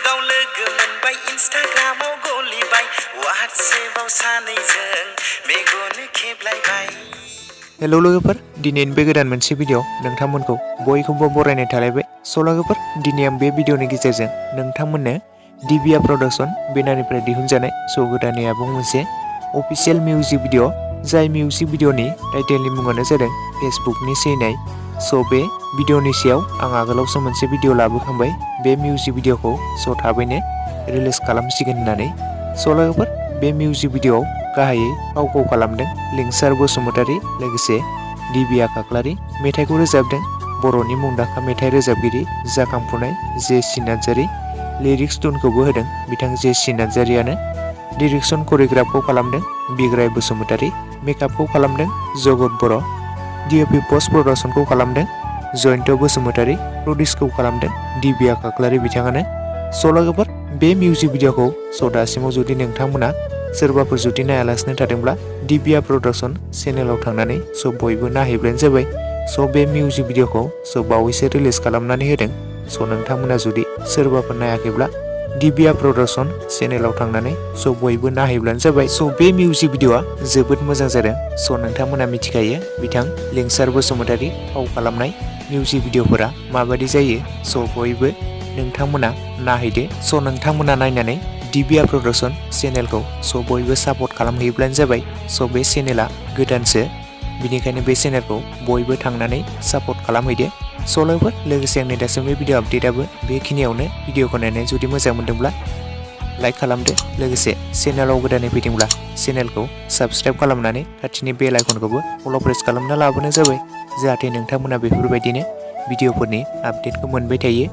फेसबुकाव लोगो मोनबाय इन्स्टाग्रामाव गलिबाय WhatsAppआव सानैजों मेगन खेबलायबाय। हेलो लोगोफोर, दिनैनि बे गोदान मोनसे भिडिअ नोंथांमोनखौ बयखौबो बरायनाय थालायबाय। लोगोफोर, दिनै आं बे भिडिअनि गेजेरजों नोंथांमोननो दिबिया प्रडाक्शन बेनारनिफ्राय दिहुनजानाय गोदानै आबुं मोनसे अफिशियेल मिउजिक भिडिअ, जाय मिउजिक भिडिअनि टाइटेलनि मुङानो जादों फेसबुकनि SWINAI। बे भिडिअनि सायाव आं आगोलावसो मोनसे भिडिअ लाबोखांबाय बे मिउजिक भिडिअखौ थाबैनो रिलिज खालामसिगोन होननानै। लोगोफोर, बे मिउजिक भिडिअआव गाहायै फावखौ खालामदों लिंसार बसुमतारी, लोगोसे दिबिया काक्लारि। मेथाइखौ रोजाबदों बर'नि मुंदांखा मेथाइ रोजाबगिरि जाखांफुनाय जेसि नार्जारी। लिरिक्स टुनखौबो होदों बिथां जेसि नार्जारीयानो। डिरेक्सन करिय'ग्राफखौ खालामदों बिग्राय बसुमतारी। मेकआपखौ खालामदों जगत बर'। डिअपि पस्ट प्रडाक्शनखौ खालामदों जयन्त बसुमतारी। प्रडिउसखौ खालामदों दिबिया काक्लारि बिथाङानो। लोगोफोर, बे मिउजिक भिडिअखौ दासिमाव जुदि नोंथांमोना सोरबाफोर जुदि नायालासिनो थादोंब्ला दिबिया प्रडाक्शन चेनेलाव थांनानै बयबो नायहैब्लानो जाबाय। बे मिउजिक भिडिअखौ बावैसो रिलिज खालामनानै होदों। नोंथांमोना जुदि सोरबाफोर नायाखैब्ला दिबिया प्रडाक्शन चेनेलाव थांनानै बयबो नायहैब्लानो जाबाय। बे मिउजिक भिडिअआ जोबोद मोजां जादों। नोंथांमोना मिथिखायो बिथां लिंसार बसुमतारी फाव खालामनाय मिउजिक भिडिअफोरा माबायदि जायो। बयबो नोंथांमोना नायहैदो। नोंथांमोना नायनानै दिबिया प्रडाक्शन चेनेलखौ बयबो सापर्ट खालामहैब्लानो जाबाय। बे चेनेला गोदानसो, बिनिखायनो बे चेनेलखौ बयबो थांनानै सापर्ट खालामहैदो। लोगोफोर, लोगोसे आंनि दासिमबो भिडिअ आपडेटआबो बेखिनियावनो। भिडिअखौ नायनानै जुदि मोजां मोनदोंब्ला लाइक खालामदो, लोगोसे चेनेलाव गोदानै फैदोंब्ला चेनेलखौ साबस्क्राइब खालामनानै खाथिनि बेल आइकनखौबो अल प्रेस खालामना लाबोनो जाबाय, जाहाथे नोंथांमोना बेफोरबायदिनो भिडिअफोरनि आपडेटखौ मोनबाय थायो।